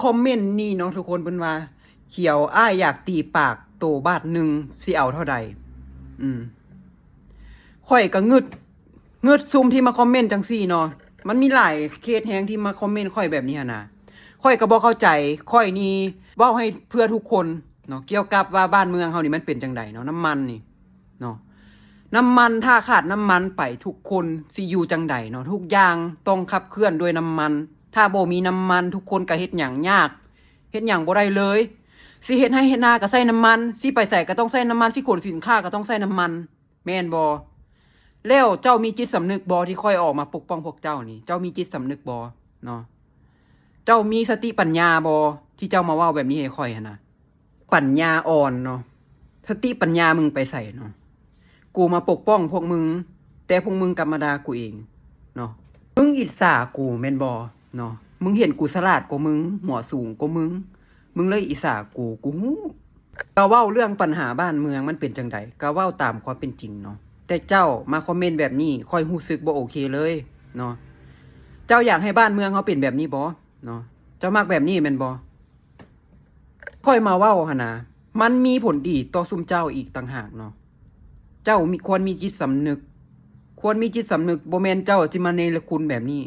ຄອມເມັນນີ້ເນາະທຸກຄົນ ເພິ່ນວ່າ ຂຽວ ອ້າຍຢາກຕີປາກໂຕບາດໜຶ່ງ ຊິເອົາເທົ່າໃດ? ອືມ ຂ້ອຍກໍງຶດ ງຶດຊຸມທີ່ມາຄອມເມັນຈັ່ງຊີ້ເນາະ ມັນມີຫຼາຍເຂດແຮງທີ່ມາຄອມເມັນຂ້ອຍແບບນີ້ຫັ້ນນະ ຂ້ອຍກໍບໍ່ເຂົ້າໃຈ. ຂ້ອຍນີ້ເວົ້າໃຫ້ເພື່ອທຸກຄົນເນາະ ກ່ຽວກັບວ່າບ້ານເມືອງເຮົານີ້ມັນເປັນຈັ່ງໃດເນາະ ນ້ຳມັນນີ້ເນາະ ນ້ຳມັນ ຖ້າຂາດນ້ຳມັນໄປ ທຸກຄົນຊິຢູ່ຈັ່ງໃດເນາະ? ທຸກຢ່າງຕ້ອງຂັບເຄື່ອນດ້ວຍນ້ຳມັນ ຖ້າບໍ່ມີນ້ຳມັນ ທຸກຄົນກໍເຮັດຫຍັງຍາກ ເຮັດຫຍັງບໍ່ໄດ້ເລີຍ. ຊິເຮັດໄຮ່ເຮັດນາກໍໃຊ້ນ້ຳມັນ ຊິໄປໃສກໍຕ້ອງໃຊ້ນ້ຳມັນ ຊິຂົນສິນຄ້າກໍຕ້ອງໃຊ້ນ້ຳມັນ ແມ່ນບໍ່? ແລ້ວເຈົ້າມີຈິດສຳນຶກບໍ່ ທີ່ຂ້ອຍອອກມາປົກປ້ອງພວກເຈົ້ານີ້? ເຈົ້າມີຈິດສຳນຶກບໍ່ເນາະ? ເຈົ້າມີສະຕິປັນຍາບໍ່ ທີ່ເຈົ້າມາເວົ້າແບບນີ້ໃຫ້ຂ້ອຍຫັ້ນນະ? ປັນຍາອ່ອນເນາະ ສະຕິປັນຍາມຶງໄປໃສເນາະ? ກູມາປົກປ້ອງພວກມຶງ ແຕ່ພວກມຶງກັບມາດ່າກູເອງເນາະ. ມຶງອິດສາກູແມ່ນບໍ່ເນາະ? ມຶງເຫັນກູສະຫຼາດກວ່າມຶງ ຫົວສູງກວ່າມຶງ ມຶງເລີຍອິດສາກູ ກູຮູ້. ກໍເວົ້າເລື່ອງປັນຫາບ້ານເມືອງມັນເປັນຈັ່ງໃດ ກໍເວົ້າຕາມຄວາມເປັນຈິງເນາະ. ແຕ່ເຈົ້າມາຄອມເມັນແບບນີ້ ຂ້ອຍຮູ້ສຶກບໍ່ໂອເຄເລີຍເນາະ. ເຈົ້າຢາກໃຫ້ບ້ານເມືອງເຮົາເປັນແບບນີ້ບໍ່ເນາະ? ເຈົ້າມັກແບບນີ້ແມ່ນບໍ່? ຂ້ອຍມາເວົ້າຫັ້ນນະ ມັນມີຜົນດີຕໍ່ຊຸມເຈົ້າອີກຕ່າງຫາກເນາະ. ເຈົ້າມີ ຄວນມີຈິດສຳນຶກ ຄວນມີຈິດສຳນຶກ ບໍ່ແມ່ນເຈົ້າຊິມາເນລະຄຸນແບບນີ້